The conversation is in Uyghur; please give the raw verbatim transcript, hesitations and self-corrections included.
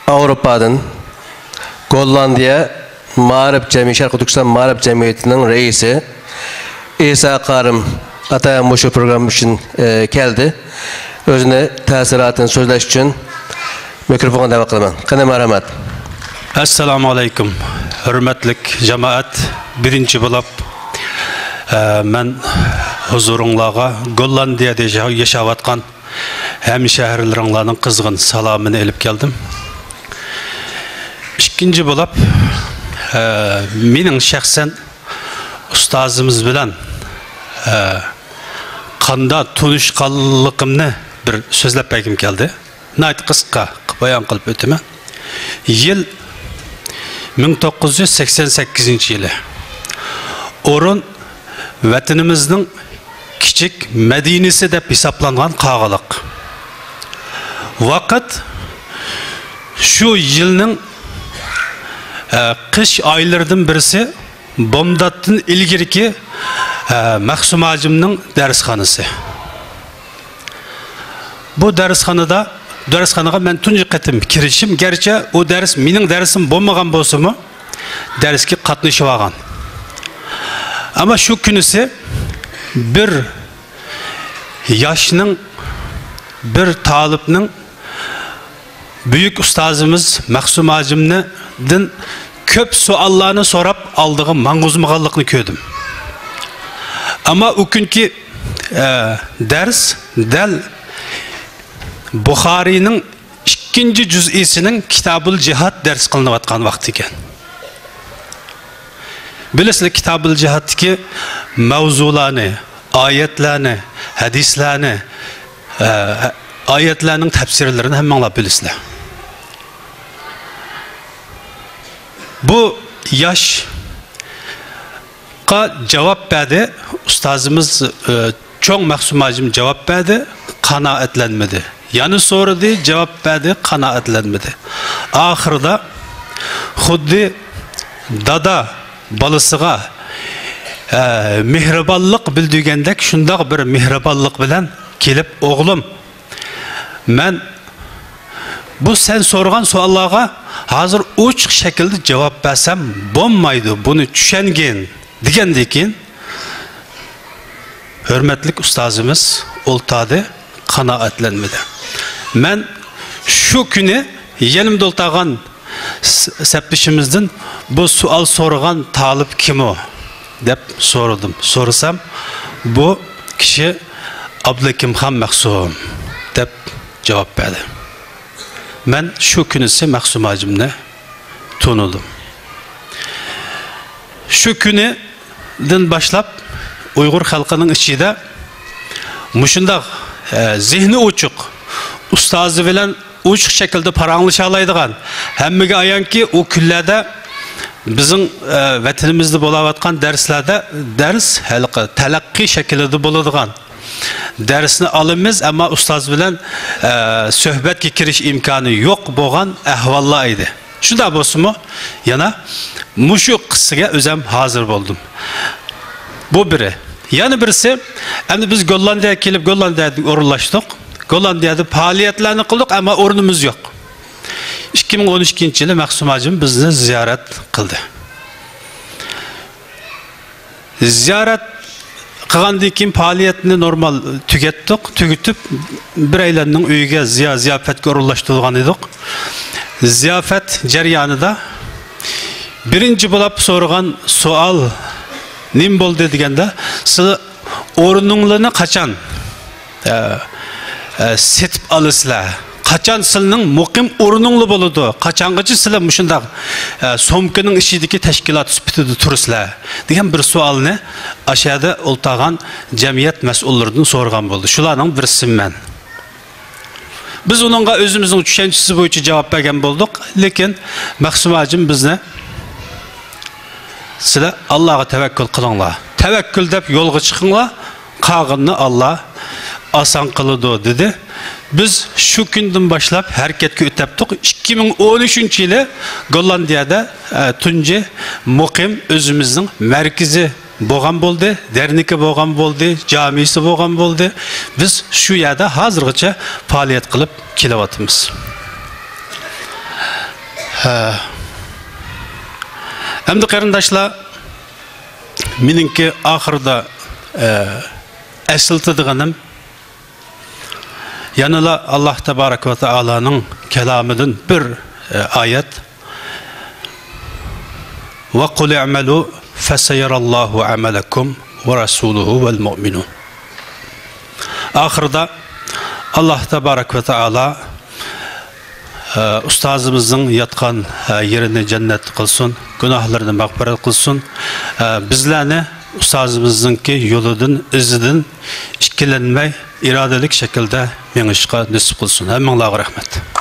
ئاۋروپادىن گوللاندىيە مائارىپ جەمئىيىتى، شەرقىي تۈركىستان مائارىپ جەمئىيىتىنىڭ رەئىسى ئىسا قارىم ئاتا مۇشۇ پروگرامما ئۈچۈن، ئە، كەلدى. ئۆزىنى تەسىراتىنى سۆزلەش ئۈچۈن مىكروفونغا دەۋەت قىلىمەن. قېنى، مەرھەمەت. ئەسسالامۇ ئەلەيكۇم، ھۆرمەتلىك جامائەت. بىرىنچى بولۇپ، ئە، مەن ھۇزۇرۇڭلارغا گوللاندىيەدە ياشا-، ياشاۋاتقان ھەمشەھىرلىرىڭلارنىڭ قىزغىن سالامىنى ئېلىپ كەلدىم. ئىككىنچى بولۇپ، ئە، مېنىڭ شەخسەن ئۇستازىمىز بىلەن، ئە، قانداق تونۇشقانلىقىمنى بىر سۆزلەپ بەرگۈم كەلدى. ناھايىتى قىسقا بايان قىلىپ ئۆتىمەن. يىل مىڭ توققۇز يۈز سەكسەن سەككىزىنچى يىلى. ئورۇن ۋەتىنىمىزنىڭ كىچىك مەدىنىسى دەپ ھېسابلانغان قاغىلىق. ۋاقىت شۇ يىلنىڭ، ئە، قىش ئايلىرىدىن بىرسى، بامداتتىن ئىلگىرىكى، ئە، مەخسۇم ھاجىمنىڭ دەرسخانىسى. بۇ دەرسخانىدا، دەرسخانىغا مەن تۇنجى قېتىم كىرىشىم، گەرچە ئۇ دەرس مېنىڭ دەرسىم بولمىغان بولسىمۇ، دەرسكە قاتنىشىۋالغان. ئەمما شۇ كۈنىسى بىر ياشنىڭ، بىر تالىپنىڭ بۈيۈك ئۇستازىمىز مەخسۇم ھاجىمدىن كۆپ سوئاللارنى سوراپ، ئالدىغا ماڭغۇزمىغانلىقىنى كۆردۈم. ئەمما ئۇ كۈنكى، ئە، دەرس دەل بۇخارىينىڭ ئىككىنچى جۈزئىسىنىڭ كىتابۇل جىھاد دەرس قىلىنىۋاتقان ۋاقتى ئىكەن. بىلىسىلەر، كىتابۇل جىھادتىكى مەۋزۇلارنى، ئايەتلەرنى، ھەدىسلەرنى، ئە، ئايەتلەرنىڭ تەپسىرلىرىنى ھەممىڭلار بىلىسىلەر. بۇ ياشقا جاۋاب بەردى ئۇستازىمىز، ئە، چوڭ مەخسۇم ھاجىم جاۋاب بەردى، قانائەتلەنمىدى. يەنە سورىدى، جاۋاب بەردى، قانائەتلەنمىدى. ئاخىرىدا خۇددى دادا بالىسىغا، ئە، مېھرىبانلىق بىلدۈرگەندەك، شۇنداق بىر مېھرىبانلىق بىلەن كېلىپ، «ئوغلۇم، مەن بۇ سەن سورىغان سوئاللارغا ھازىر ئوچۇق شەكىلدە جاۋاب بەرسەم بولمايدۇ، بۇنى چۈشەنگىن» دېگەندىن كېيىن، ھۆرمەتلىك ئۇستازىمىز ئولتاردى، قانائەتلەنمىدى. مەن شۇ كۈنى يېنىمدا ئولتۇرغان س-، سەپدىشىمىزدىن، «بۇ سوئال سورىغان تالىپ كىم ئۇ؟» دەپ سورىدىم. سورىسام، «بۇ كىشى ئابلىكىمخان مەخسۇم» دەپ جاۋاب بەردى. مەن شۇ كۈنىسى مەخسۇم ھاجىمنى تونۇدۇم. شۇ كۈنىدىن باشلاپ ئۇيغۇر خەلقىنىڭ ئىچىدە مۇشۇنداق، ئە، زېھنى ئوچۇق، ئۇستازى بىلەن ئوچۇق شەكىلدە پاراڭلىشالايدىغان، ھەممىگە ئايانكى، ئۇ كۈنلەردە بىزنىڭ، ئە، ۋەتىنىمىزدە بولاۋاتقان دەرسلەردە دەرس ھېلىقى تەلەققى شەكلىدە بولىدىغان، دەرسنى ئالىمىز، ئەمما ئۇستاز بىلەن، ئە، سۆھبەتكە كىرىش ئىمكانى يوق بولغان ئەھۋاللار ئىدى. شۇنداق بولسىمۇ، يەنە مۇشۇ قىسسىگە ئۆزەم ھازىر بولدۇم. بۇ بىرى. يەنە بىرسى، ئەمدى بىز گوللاندىيەگە كېلىپ، گوللاندىيەدە ئورۇنلاشتۇق. گوللاندىيەدە پائالىيەتلەرنى قىلدۇق، ئەمما ئورنىمىز يوق. ئىككى مىڭ ئون ئىككىنچى يىلى مەخسۇم ھاجىم بىزنى زىيارەت قىلدى. زىيارەت قىلغاندىن كېيىن پائالىيەتنى نورمال تۈگەتتۇق. تۈگىتىپ، بىرەيلەننىڭ ئۆيىگە زىيا-، زىياپەتكە ئورۇنلاشتۇرۇلغان ئىدۇق. زىياپەت جەريانىدا بىرىنچى بولۇپ سورىغان سوئال نېمە بولدى دېگەندە، «سىلەر ئورنۇڭلارنى قاچان، ئە، ئە، سېتىپ ئالىسىلەر؟ قاچان سىلىنىڭ مۇقىم ئورنۇڭلار بولىدۇ؟ قاچانغىچە سىلەر مۇشۇنداق، ئە، سومكىنىڭ ئىچىدىكى تەشكىلات سۈپىتىدە تۇرىسىلەر؟» دېگەن بىر سوئالنى ئاشۇ يەردە ئولتۇرغان جەمئىيەت مەسئۇللىرىدىن سورىغان بولدى. شۇلارنىڭ بىرسىمەن. بىز ئۇنىڭغا ئۆزىمىزنىڭ چۈشەنچىسى بويىچە جاۋاب بەرگەن بولدۇق. لېكىن مەخسۇم ھاجىم بىزنى، «سىلەر ئاللاغا تەۋەككۈل قىلىڭلار. تەۋەككۈل دەپ يولغا چىقىڭلار. قالغىنىنى ئاللا ئاسان قىلىدۇ» دېدى. بىز شۇ كۈندىن باشلاپ ھەرىكەتكە ئۆتەپتۇق. ئىككى مىڭ ئون ئۈچىنچى يىلى گوللاندىيەدە، ئە، تۇنجى مۇقىم ئۆزىمىزنىڭ مەركىزى بولغان بولدى، دەرنىكى بولغان بولدى، جامىسى بولغان بولدى. بىز شۇ يەردە ھازىرغىچە پائالىيەت قىلىپ كېلىۋاتىمىز. ھە. ئەمدى قېرىنداشلار، مېنىڭكى ئاخىرىدا، ئە، ئەسلىتىدىغىنىم، يەنىلا ئاللاھ تابارەك ۋە تائالانىڭ كالامىدىن بىر، ئە، ئايەت. وَقُلِ اعْمَلُوا فَسَيَرَى اللَّهُ عَمَلَكُمْ وَرَسُولُهُ وَالْمُؤْمِنُونَ. ئاخىرىدا ئاللاھ تابارەك ۋە تائالا، ئە، ئۇستازىمىزنىڭ ياتقان، ئە، يېرىنى جەننەت قىلسۇن، گۇناھلىرىنى مەغپىرەت قىلسۇن. ئە، بىزلەرنى ئۇستازىمىزنىڭكى يولىدىن، ئىزىدىن ئىككىلەنمەي، ئىرادىلىك شەكىلدە مېڭىشقا نېسىپ قىلسۇن. ھەممىڭلارغا رەھمەت.